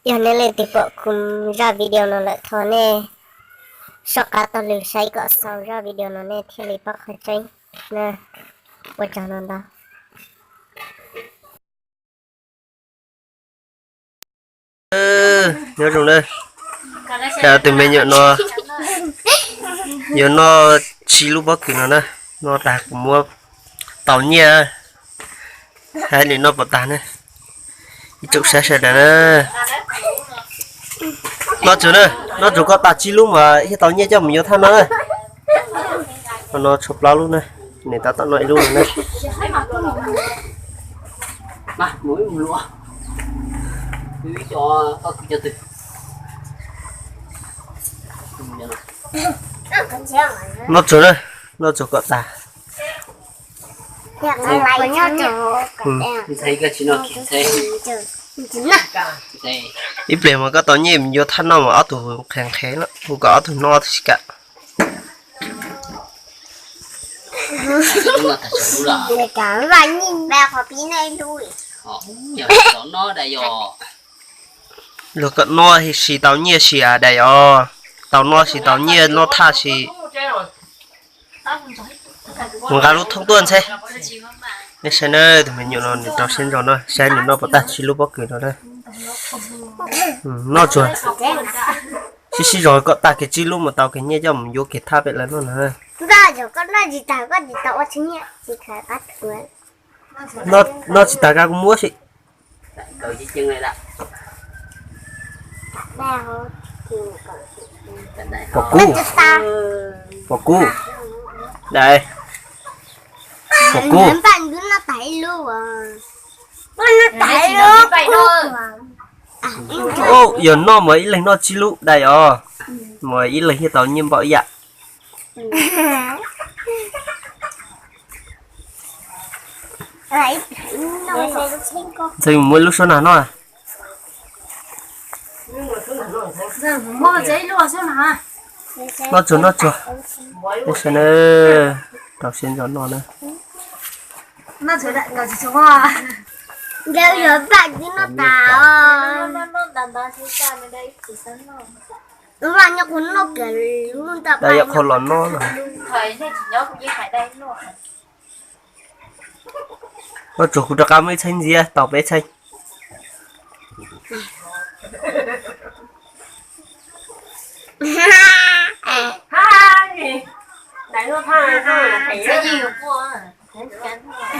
Yog nej leej twg pom kuv zaj video no lawm thov nej soj qab taug lw saib kom xaus zaj video no nej thiaj li paub qhov tseeb na. Ua tsaug ntau ntau. Nyob zoo na, tus me nyuam no yuav noj tsib lub pob kws no na, noj tas kuv muab tau nyiaj, hais nim noj puas tag na. Ib tsoom saib sawv daws na, noj tsuag na, noj tsuag kom tag tsib lub mas thiaj tau nyiaj coj mus yuav thaj no na. Qhov no tshuav plaub lub na, nws tab tom noj ib lub no na. Noj tsuag na, noj tsuag kom tag. Ib pliag mas koj tau nyiaj mus yuav thaj noj mas ob tug qhev qhev no, hu kom ob tug noj ob tug tsis kam. Luag kom noj si tau nyiaj si dais os, tau noj si tau nyiaj noj thaj si. Mus nqa lub thoob tuaj ntxhe. Nej saib na, tus me nyuam no nws rau siab ntso no, saib nws noj puas tag tsib lub pob kws no na. Noj tsuag, sib sib zog kom tag kiag tsib lub mas tau kiag nyiaj coj mus yuav kiag thaj pem lawv noj na. Noj tsis tag koj kuj muab si. Pom kub, pom kub, dais, pom kub. Yog noj mas ib leeg noj tsib lub dais os, mas ib leeg thiaj tau nyiaj npaum ib yam. Ntxhee mus muab ib lub suab nag noj. Noj tsuag noj tsuag, nej saib na, rau siab ntso noj na. Dais yog qhov los noj na. Noj tsuag kuv rov qab muab ib txheeb ntxiv tau peb txheeb.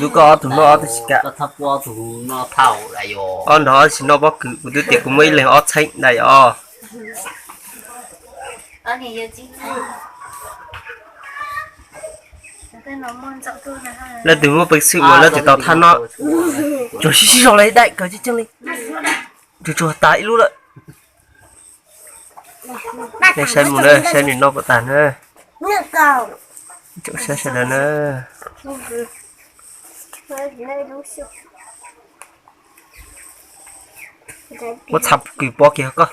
Yus koj ob tug noj ob tug tsis kam. Ob nrog ob tsis noj pob kws, kuv twb tias kuv muab ib leeg ob txheeb dais os. Leej twg muaj peev xwm mas leej twg tau thaj noj. Tsuag sib sib zog li dais kawg tseeb tseeb li. Tsuag tsuag tas ib lub lawm. Nej saib mus na, saib nws noj puas tag na. Tsoom saib sawv daws na. Muab txha kws pov kiag koj.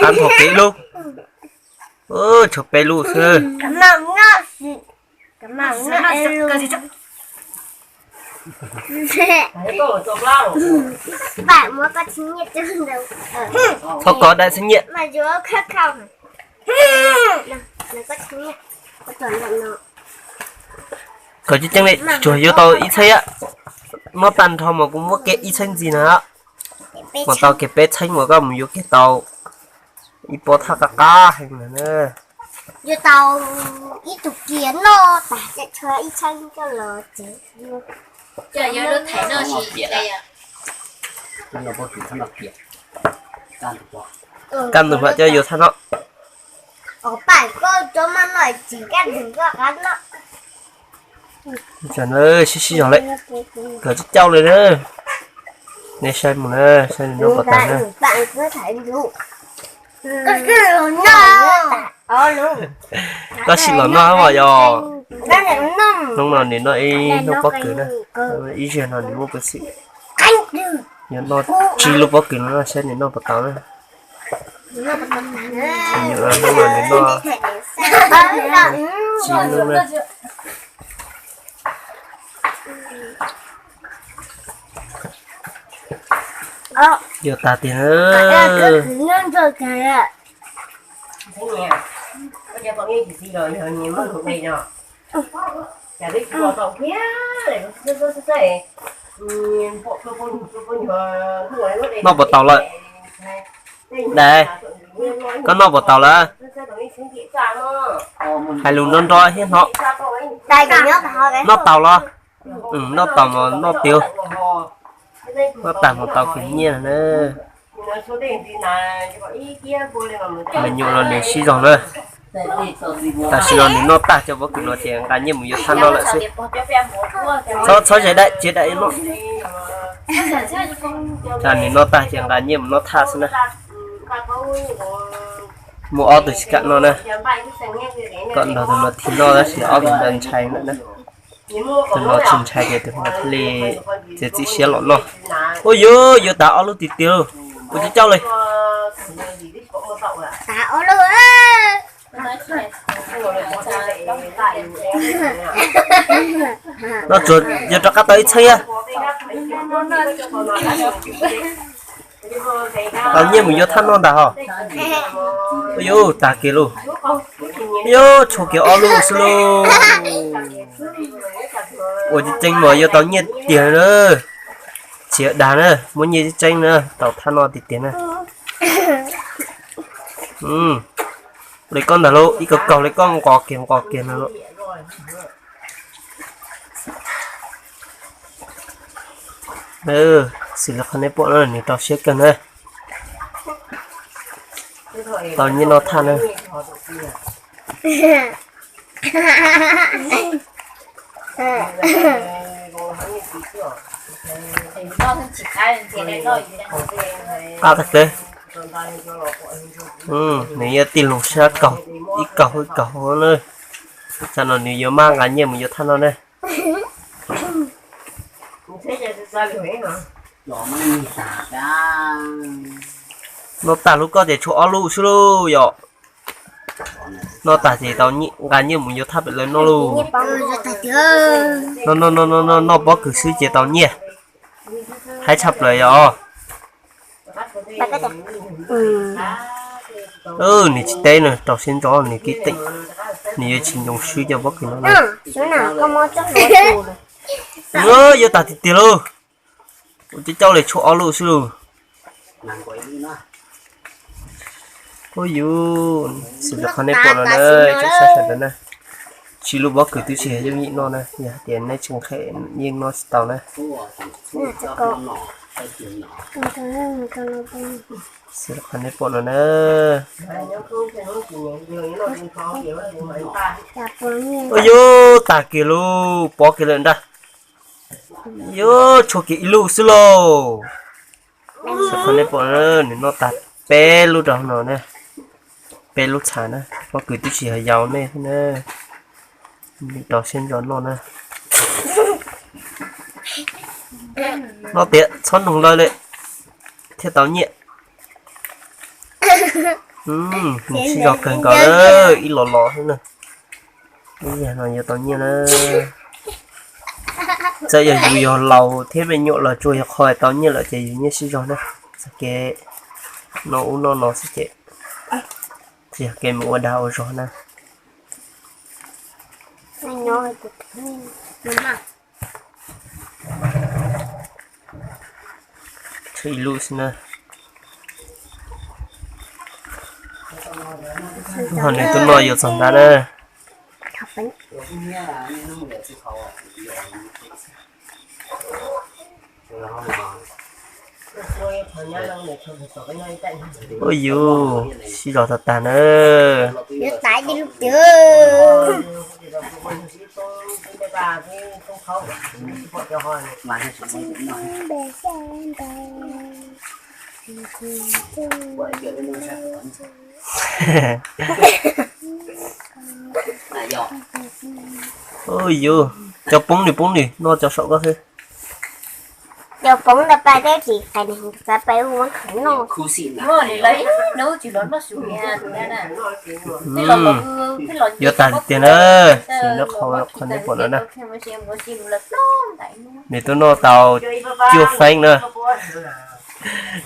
Tab nrho peb lub. Tshuav peb lub xwb. Txhob kov dais txheeb nyiaj. Kawg tseeb tseeb li, tsuag yuav tau ib txheeb. Noj tag nrho mas kuv muab kiag ib txheeb ntxiv na. Mas tau kiag peb txheeb mas koj mus yuav kiag tau ib pob thaj qab qab heev na. Yuav tau ib tug kiag noj tas tshuav ib txheeb coj los tsev. Kaj ntug mam coj yuav thaj noj. Sib sib zog li, kawg tseeb tseeb li na. Nej saib mus na, saib nws noj puas tag na. Koj sim los noj mas yog. Hnub no nws noj ib hnub pob kws na, ib zaug no nws muaj peev xwm. Yuav noj tsib lub pob kws no saib nws noj puas tau na. Hnub no nws noj tsib lub na. Yuav tag tiag. Noj puas taus lawm? Dais, koj noj puas taus lawm? Hais lus nrov nrov thiab no. Noj taus los? Noj taus mas noj tiag. Noj tag mus tau kws nyiaj na. Me nyuam los nws sib zog na. Tam sim no nws noj tag cov pob kws no ces nqa nyiaj mus yuav thaj noj lawm xwb. Txhob, txhob ze dais, txiav dais noj. Nws noj tag ces nqa nyiaj mus noj thaj xwb na. Muaj ob tug tsis kam noj na. Kom nrog tus no thim noj tab sis ob tug ntawd ntshai lawm na. Tus no tsis ntshai ces tus no thiaj li txiav txim siab los noj. Ua yuav, yuav tag ob lub tiag tiag lauj. Ua cov cauj li. No tsuas yuav rov qab tau ib txheeb a. Tau nyiaj mus yuav thaj noj ntag hos. Ua yuav tag kiag lauj. Yuav tshuav kiag ob lub xwb lauj. Ua tseeb tseeb mas yuav tau nyiaj tiag na. Tsis dag na, muab nyiaj tseeb tseeb na, tau thaj noj tiag tiag na. Li koj ntag lauj, ib kaug kaug li koj nqos kiag nqos kiag no lauj. Xws li qhov nej pom no nws rau siab kawg na. Tau nyiaj noj thaj na. Qab tag kev. Nws yeej tij lus sab kaug, ib kaug ib kaug na. Tsam no nws yuav maj nqa nyiaj mus yuav thaj no na. Noj tag lub koj ces tshuav ob lub xwb lauj yom. Noj tag ces tau nqa nyiaj mus yuav thaj pem lawv noj lauj. Noj pob kws xwb ces tau nyiaj. Haib tshaj plaws yom. Nws tsis teb na, rau siab ntso nws kev teem, nws yuav tsis ntsoov swb cov pob kws no na. Yuav tag tiag tiag lauj. Ua coob coob li tshuav ob lub xwb lauj. Ub yus, xws li qhov nej pom no na, tsob sab sawv ntawd na, tsib lub pob kws twb tsis yooj yim noj na, yog hais tias nej tsis nqhis yeej noj tsis tau na. Xws li qhov nej pom no na. Ub yus, tag kiag lauj, pob kiag lawm ntag. Yuav tshuav kiag ib lub xwb lauj. Xws li qhov nej pom na, nws noj tag peb lub rau no na, peb lub txha na, pob kws twb tsis yog yau nej thiab na. Rau siab ntso noj na. Noj tias txhob noog lawv li thiaj tau nyiaj. Nws sib zog kawg nkaus lawm, ib los los xwb na. Ib yam no yuav tau nyiaj na. Txawm yog yus yog laus thiab me nyuam los tsuas yog qhov tau nyiaj lawm ces yus nyiaj sib zog na. Txoj kev noj ub noj no xwb ces tsis yog kev mus ua dag ua zog na. Tshuav ib lub xwb na. Ho nws tuaj noj yuav txog ntawd na. Ub yus, sib zog tag tag na. Ub yus, cov poob nws poob nws noj cov saum koj xwb. Cov poob ntawd pais teb tsis hais nws pais ua noj. Yuav tag tiag na, qhov nej pom no na. Nws twb noj tau cuaj feeb na.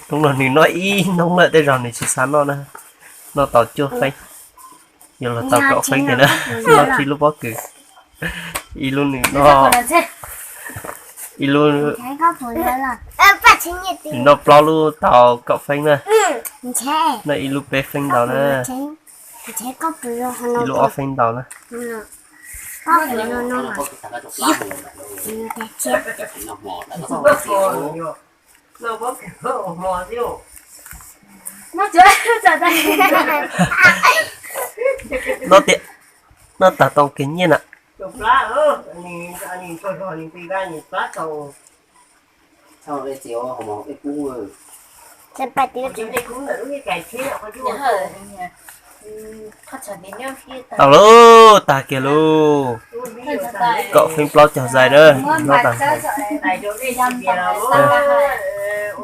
Hnub no nws noj ib hnub lawm tej zaum nws tsis xav noj na. Noj tau cuaj feeb, yuav luag tau kaum feeb tiag na. Noj tsib lub pob kws, ib lub nws noj, ib lub nws noj plaub lub tau kaum feeb na. Noj ib lub peb feeb ntau na. Ib lub ob feeb ntau na. Noj tias, noj tag tau kiag nyiaj na. Tau lauj, tag kiag lauj. Kaum feeb plaub caug zais na. Noj tag.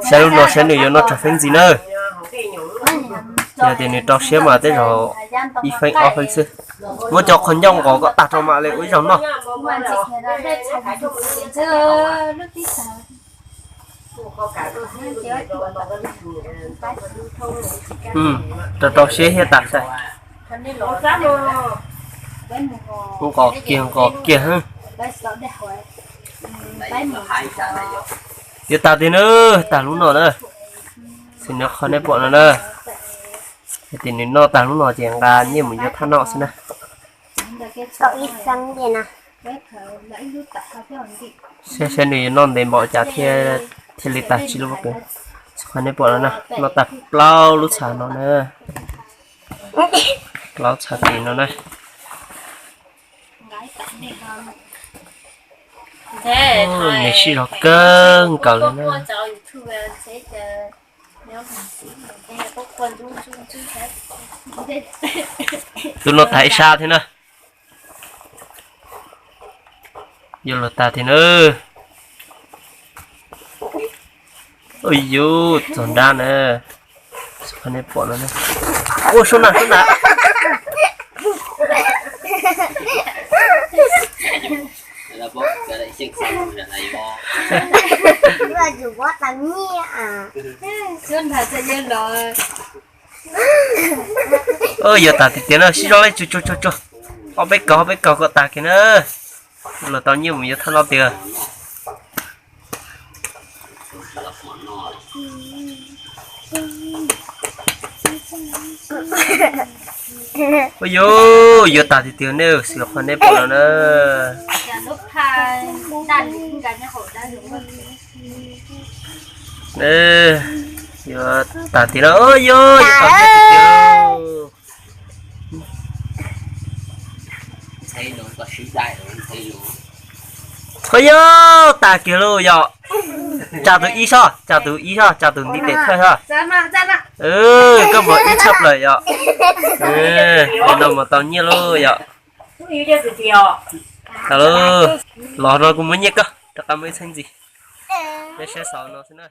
Saib lub no saib nws yuav noj tsawg feeb ntxiv na. Yog tias nws rau siab mas tej zaum ib feeb ob feeb xwb. Muab cov qhov ncauj nqos kom tag rau mam li ua ib zaug noj. Rau rau siab thiab tas tas. Nqos kiag nqos kiag. Yuav tag tiag na, tag lub no na. Xws li qhov nej pom no na. Yog tias nws noj tag lub no ces nqa nyiaj mus yuav thaj noj xwb na. Saib saib nws yuav noj ntev npaum cas thiaj li tag tsib lub pob kws. Xws li qhov nej pom no na, noj tag plaub lub txha no na. Plaub txha tis no na. Nws sij zog kawg nkaus li na. Tus no tag ib sab thiab na. Yuav luag tag thiab na. Ua yuv txog nrab na. Xws li qhov nej pom no na. Ua sub na sub na. Yuav tag tiag tiag na, sib zog li tsuag tsuag tsuag tsuag. Ob peb kaug ob peb kaug kom tag kiag na. Luag tau nyiaj mus yuav thaj noj tiag. Ua yuv, yuav tag tiag tiag ne, xws li qhov nej pom no na. Yuav tag tiag no, ua yuv, yuav tag tiag tiag. Ua yuv, tag kiag lauj yom. Tsa tus ib sob, tsa tus ib sob, tsa tus ntiv tes thawj sob. Koj npaum ib tshaj plaws yom. Li no mus tau nyiaj lauj yom. Tau lauj, los no kuv muab nyiaj koj rov qab muaj ib txheeb ntxiv. Peb saib xaus no xwb na.